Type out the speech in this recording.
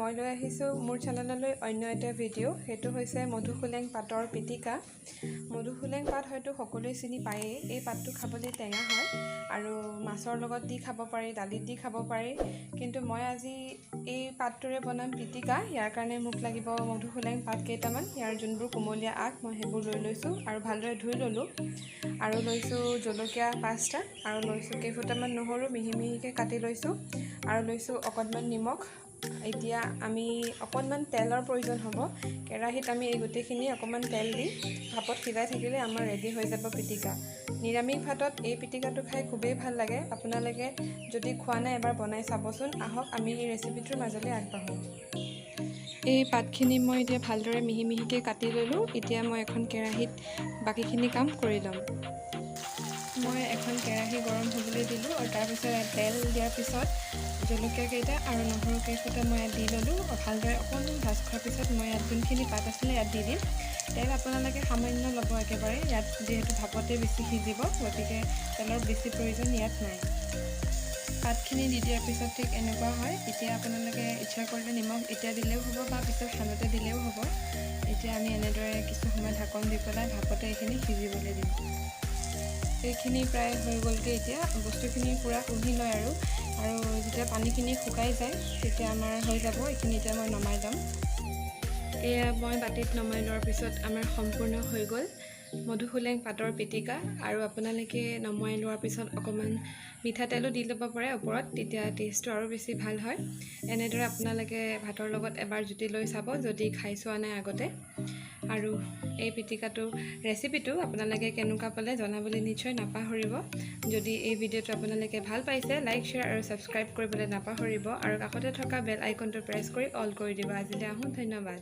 মই লৈ আহিছোঁ মোৰ চেনেললৈ অন্য এটা ভিডিঅ'। সেইটো হৈছে মধুসোলেং পাতৰ পিটিকা। মধুসোলেং পাত হয়তো সকলোৱে চিনি পায়েই। এই পাতটো খাবলৈ টেঙা হয় আৰু মাছৰ লগত দি খাব পাৰি, দালিত দি খাব পাৰি। কিন্তু মই আজি এই পাতটোৰে বনাম পিটিকা। ইয়াৰ কাৰণে মোক লাগিব মধুসোলেং পাত কেইটামান। ইয়াৰ যোনবোৰ কুমলীয়া আগ, মই সেইবোৰ লৈ লৈছোঁ আৰু ভালদৰে ধুই ল'লোঁ। আৰু লৈছোঁ জলকীয়া 5টা আৰু লৈছোঁ কেইফুটামান নহৰু, মিহি মিহিকৈ কাটি লৈছোঁ আৰু লৈছোঁ অকণমান নিমখ। এতিয়া আমি অকণমান তেলৰ প্ৰয়োজন হ'ব। কেৰাহীত আমি এই গোটেইখিনি অকণমান তেল দি ভাপত সিজাই থাকিলে আমাৰ ৰেডি হৈ যাব পিটিকা। নিৰামিষ ভাতত এই পিটিকাটো খাই খুবেই ভাল লাগে। আপোনালোকে যদি খোৱা নাই, এবাৰ বনাই চাবচোন। আহক, আমি এই ৰেচিপিটোৰ মাজলৈ আগবাঢ়োঁ। এই পাতখিনি মই এতিয়া ভালদৰে মিহি মিহিকৈ কাটি ল'লোঁ। এতিয়া মই এখন কেৰাহীত বাকীখিনি কাম কৰি ল'ম। মই এখন কেৰাহী গৰম হ'বলৈ দিলোঁ আৰু তাৰপিছত তেল দিয়াৰ পিছত জলকীয়া কেইটা আৰু নহৰু কেইফুটা মই ইয়াত দি ল'লোঁ। ভালদৰে অকণমান ভাজ খোৱাৰ পিছত মই ইয়াত যোনখিনি পাত আছিলে, ইয়াত দি দিম। তেল আপোনালোকে সামান্য ল'ব একেবাৰে। ইয়াত যিহেতু ভাপতে বেছি সিজিব, গতিকে তেলৰ বেছি প্ৰয়োজন ইয়াত নাই। পাতখিনি দি দিয়াৰ পিছত ঠিক এনেকুৱা হয়। এতিয়া আপোনালোকে ইচ্ছা কৰিলে নিমখ এতিয়া দিলেও হ'ব বা পিছত সানোতে দিলেও হ'ব। এতিয়া আমি এনেদৰে কিছু সময় ঢাকন দি পেলাই ভাপতে এইখিনি সিজিবলৈ দিম। এইখিনি প্ৰায় হৈ গ'লগৈ। এতিয়া বস্তুখিনি পূৰা শুহি লয় আৰু আৰু যেতিয়া পানীখিনি শুকাই যায়, তেতিয়া আমাৰ হৈ যাব। এইখিনি এতিয়া মই নমাই ল'ম। এয়া মই বাতিত নমাই লোৱাৰ পিছত আমাৰ সম্পূৰ্ণ হৈ গ'ল মধুসোলেং পাতৰ পিটিকা। আৰু আপোনালোকে নমাই লোৱাৰ পিছত অকণমান মিঠাতেলো দি ল'ব পাৰে ওপৰত, তেতিয়া টেষ্টটো আৰু বেছি ভাল হয়। এনেদৰে আপোনালোকে ভাতৰ লগত এবাৰ জুতি লৈ চাব, যদি খাই চোৱা নাই আগতে। আৰু এই পিটিকাটো ৰেচিপিটো আপোনালোকে কেনেকুৱা পালে জনাবলৈ নিশ্চয় নাপাহৰিব। যদি এই ভিডিঅ'টো আপোনালোকে ভাল পাইছে, লাইক, শ্বেয়াৰ আৰু ছাবস্ক্ৰাইব কৰিবলৈ নাপাহৰিব আৰু কাষতে থকা বেল আইকনটো প্ৰেছ কৰি অল কৰি দিব। আজিলৈ আহোঁ, ধন্যবাদ।